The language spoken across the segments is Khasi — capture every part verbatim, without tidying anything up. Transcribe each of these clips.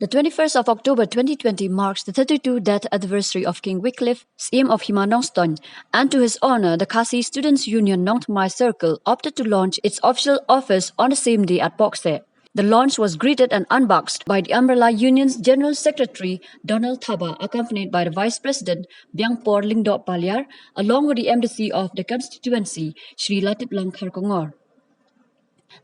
The twenty-first of October twenty twenty marks the thirty-two death anniversary of King Wycliffe, Syiem of Hima Nongstoin, and to his honor, the Khasi Students Union Nongthymmai Circle opted to launch its official office on the same day at Pokse. The launch was greeted and unboxed by the Umbrella Union's General Secretary Donald Thaba, accompanied by the Vice President Biangpor Lyngdoh Paliar, along with the M D C of the constituency, Shri Latiplang Kharkongor.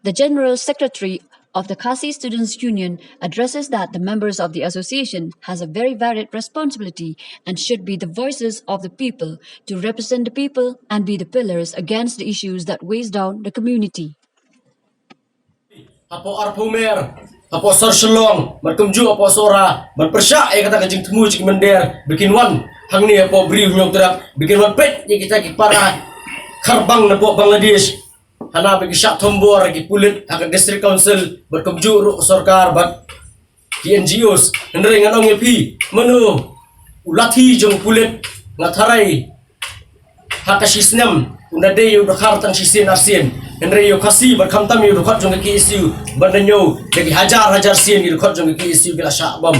The General Secretary of the Khasi Students Union addresses that the members of the association has a very varied responsibility and should be the voices of the people to represent the people and be the pillars against the issues that weighs down the community. Hapoh Arphew Mer, hapoh Sor Shillong, bad kumjuh hapoh Sohra, bad pyrshah ïa kata ka jingthmu jingmynder ba kin wan hangne hapoh Bri u Hynñiewtrep, ba kin wan peit ïa kita ki para kharbang napoh Bangladesh. Hana ba ki shah thombor ki pulit ha ka District Council bad kumjuh ruh sorkar bad ki N G Os. Hynrei ngan ong ïa phi, mano u lathi jong u pulit? Nga tharai ha ka shi snem u na dei ïa u dkhar tang shisien arsien, hynrei ïa u Khasi bad khamtam ïa u dkhot jong ka K S U bad na ñiew da ki hajar hajar sien ki dkhot jong ka K S U ki la shah bam.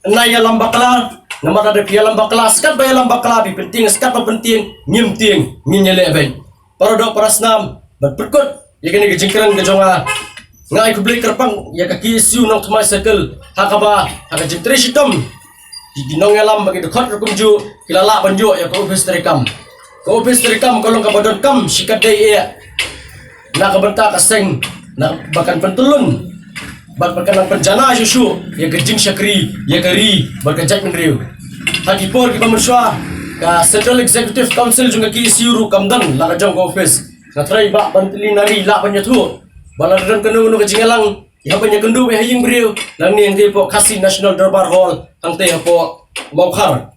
Hynrei ïalam bakla, namar lada phi ïalam bakla, skat ba ïalam bakla phi pyntieng, skat ba pyntieng ngim tieng, ngin ïaleh beit. Para doh para snam, ban pynkut ïa kane ka jingkren ka jong nga, nga ai khublei kyrpang ïa ka K S U Nongthymmai Circle ha kaba ha ka jingtrei shitom ki nongïalam bad ki dkhot ruh kumjuh ki la lah ban ïoh ïa ka ophis treikam. Ka ophis treikam ka long kaba donkam shikatdei eh na ka bynta ka seng, na ba kan pyntyllun bad ba kan nang pynjanai shuh shuh ïa ka jingshakri ïa ka ri bad ka jaitbynriew. Ha ki por kiba mynshuwa, ka Central Executive Council jong ka K S U ruh kam don la ka jong ka ophis. Nga tharai ba ban tylli na ri lah ban ïathuh ba lada don kano kano ka jingïalang, ïa ban ïakynduh ïa ha ïing briew, nangne hangtei hapoh Khasi National Dorbar Hall, hangtei hapoh Mawkhar.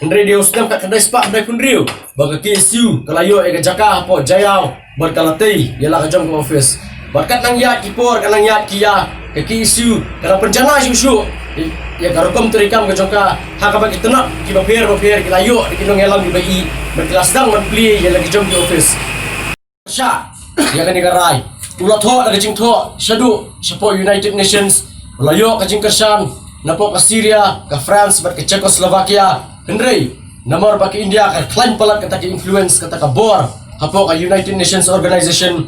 Hynrei dei u snem khatkhyndai spah khyndaiphew hynriew ba ka K S U ka la ïoh ïa ka jaka hapoh Jaïaw bad ka la tei ïa la ka jong ka ophis. Bad kat nang ïaid ki por, kat nang ïaid ki ïa, ka K S U ka la pynjanai shuh shuh ïa ka rukom treikam ka jong ka, ha kaba ki tnat kiba pher ba pher ki la ïoh da ki nongïalam kiba ïeit bad ki la sdang ban plie ïa la ka jong ka ophis. Shah ïa kane ka rai, u la thoh da ka jingthoh shaduh shapoh United Nations, u la ïoh ka jingkyrshan napoh ka Syria, ka France bad ka Czechoslovakia. Hynrei namar ba ka India ka khlaiñ palat kata ka influence, kata ka bor hapoh ka United Nations Organization,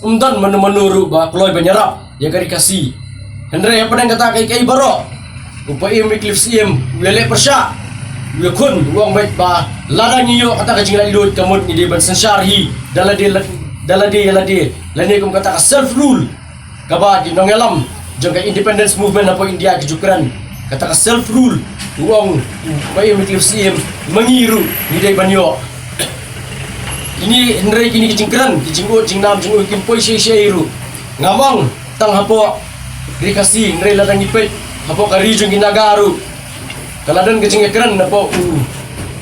um don mano mano ruh ba kloi ban ïarap ïa ka Ri Khasi. Hynrei hapdeng kata kaei kaei baroh, u Bah Im Wycliffe Syiem u ïaleh pyrshah, u ïakhun, u ong beit ba lada ngi ïoh kata ka jinglaitluid, ka mut ngi dei ban synshar hi da lade, da lade ïa lade, lane kum kata ka self rule kaba ki nongïalam jong ka independence movement hapoh India ki ju kren. Kata ka self rule, u ong u Bah Im Wycliffe Syiem, ma ngi ruh ngi dei ban ïoh. Kine hynrei kine ki jingkren, ki jingud jingnam jingud kim poi shai shai ruh. Ngam ong tang hapoh Ri Khasi, hynrei lada ngi peit hapoh ka ri jong ki Naga ruh, ka la don ka jingïakren napoh u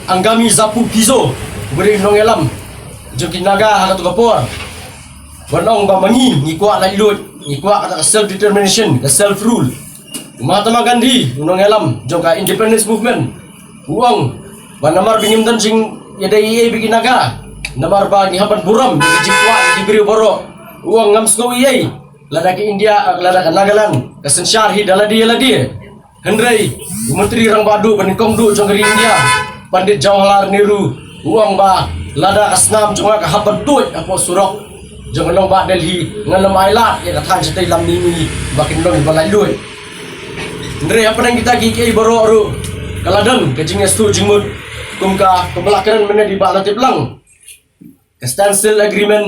Angami Zapu Phizo, uba dei u nongïalam jong ki Naga ha kato ka por, ban ong ba ma ngi ngi kwah laitluid, ngi kwah kata ka self determination, ka self rule. U Mahatma Gandhi, u nongïalam jong ka independence movement, u ong ba namar ba ngim don jingïadei ei ei bad ki Naga, namar ba ngi hap ban burom ïa ka jingkwah ki briew baroh. U ong ngam sngew ei ei lada ka India, lada ka Nagaland ka synshar hi da lade ïa lade. Hynrei u Myntri Rangbah Duh banyngkong duh jong ka ri India, Pandit Jawaharlal Nehru, u ong ba lada ka snam jong nga ka hap ban tuid hapoh surok jong ka nongbah Delhi, ngan ym ailad ïa ka thaiñ shatei lam mihngi ba kin long ba laitluid. Hynrei hapdeng kita kiei kiei baroh ruh, ka la don ka jingïasnoh jingmut, kum ka, kumba la kren mynne da i Bah Latiplang, ka standstill agreement